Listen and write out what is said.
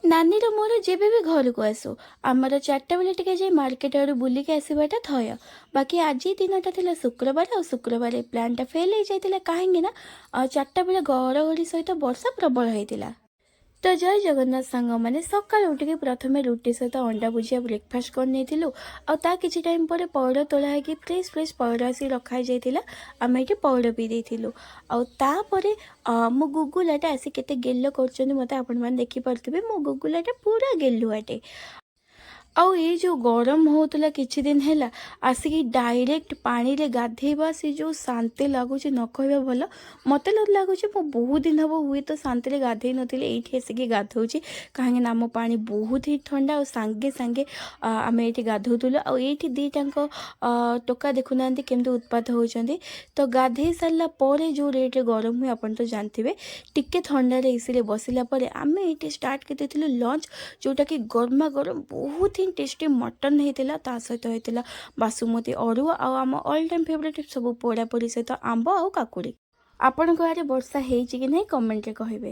ନାନୀର ମୋର ଯେବେ ବି ଘରକୁ ଆସୁ, ଆମର 4ଟା ବେଳେ ଟିକେ ଯାଇ ମାର୍କେଟ ଆଡ଼ୁ ବୁଲିକି ଆସିବାଟା ଥୟ। ବାକି ଆଜି ଦିନଟା ଥିଲା ଶୁକ୍ରବାର, ଆଉ ଶୁକ୍ରବାର ପ୍ଲାନ୍ଟା ଫେଲ୍ ହେଇଯାଇଥିଲା, କାହିଁକି ନା 4ଟା ବେଳେ ଘଡ଼ଘଡ଼ି ସହିତ ବର୍ଷା ପ୍ରବଳ ହେଇଥିଲା। ତ ଜୟ ଜଗନ୍ନାଥ ସାଙ୍ଗମାନେ। ସକାଳୁ ଉଠିକି ପ୍ରଥମେ ରୁଟି ସହିତ ଅଣ୍ଡା ଭୁଜିଆ ବ୍ରେକଫାଷ୍ଟ କରିନେଇଥିଲୁ। ଆଉ ତା କିଛି ଟାଇମ୍ ପରେ ପଇଡ଼ ତୋଳା ହେଇକି ଫ୍ରେଶ୍ ଫ୍ରେଶ୍ ପଇଡ଼ ଆସିକି ରଖା ହେଇଯାଇଥିଲା। ଆମେ ଏଇଠି ପଇଡ଼ ପିଇ ଦେଇଥିଲୁ। ଆଉ ତାପରେ ମୋ ଗୁଗୁଲାଟା ଆସି କେତେ ଗେଲ କରୁଛନ୍ତି ମୋତେ, ଆପଣମାନେ ଦେଖିପାରୁଥିବେ। ମୋ ଗୁଗୁଲାଟା ପୁରା ଗେଲୁଆଟେ। ଆଉ ଏଇ ଯେଉଁ ଗରମ ହେଉଥିଲା କିଛି ଦିନ ହେଲା, ଆସିକି ଡାଇରେକ୍ଟ ପାଣିରେ ଗାଧେଇବା, ସେ ଯେଉଁ ଶାନ୍ତି ଲାଗୁଛି ନ କହିବା ଭଲ। ମୋତେ ଲାଗୁଛି ମୁଁ ବହୁତ ଦିନ ହେବ ହୁଏତ ଶାନ୍ତିରେ ଗାଧେଇ ନଥିଲି, ଏଇଠି ଆସିକି ଗାଧଉଛି, କାହିଁକି ନା ଆମ ପାଣି ବହୁତ ହି ଥଣ୍ଡା ଆଉ ସାଙ୍ଗେ ସାଙ୍ଗେ ଆମେ ଏଇଠି ଗାଧଉଥିଲୁ। ଆଉ ଏଇଠି ଦୁଇଟାଙ୍କ ଟୋକା ଦେଖୁନାହାନ୍ତି କେମିତି ଉତ୍ପାତ ହେଉଛନ୍ତି। ତ ଗାଧେଇ ସାରିଲା ପରେ ଯେଉଁ ରେଟ୍ରେ ଗରମ ହୁଏ, ଆପଣ ତ ଜାଣିଥିବେ, ଟିକେ ଥଣ୍ଡାରେ ଏସିରେ ବସିଲା ପରେ ଆମେ ଏଇଠି ଷ୍ଟାର୍ଟ କରିଦେଇଥିଲୁ ଲଞ୍ଚ, ଯେଉଁଟାକି ଗରମା ଗରମ ବହୁତ ହିଁ ଟେଷ୍ଟି ମଟନ୍ ହେଇଥିଲା। ତା ସହିତ ହେଇଥିଲା ବାସୁମତୀ ଅରୁଆ ଆଉ ଆମ ଅଲ୍ ଟାଇମ୍ ଫେଭରେଟ୍ ସବୁ ପୋଡ଼ାପୋଡ଼ି ସହିତ ଆମ୍ବ ଆଉ କାକୁଡ଼ି। ଆପଣଙ୍କ ଆଡ଼େ ବର୍ଷା ହେଇଛି କି ନାହିଁ, କମେଣ୍ଟରେ କହିବେ।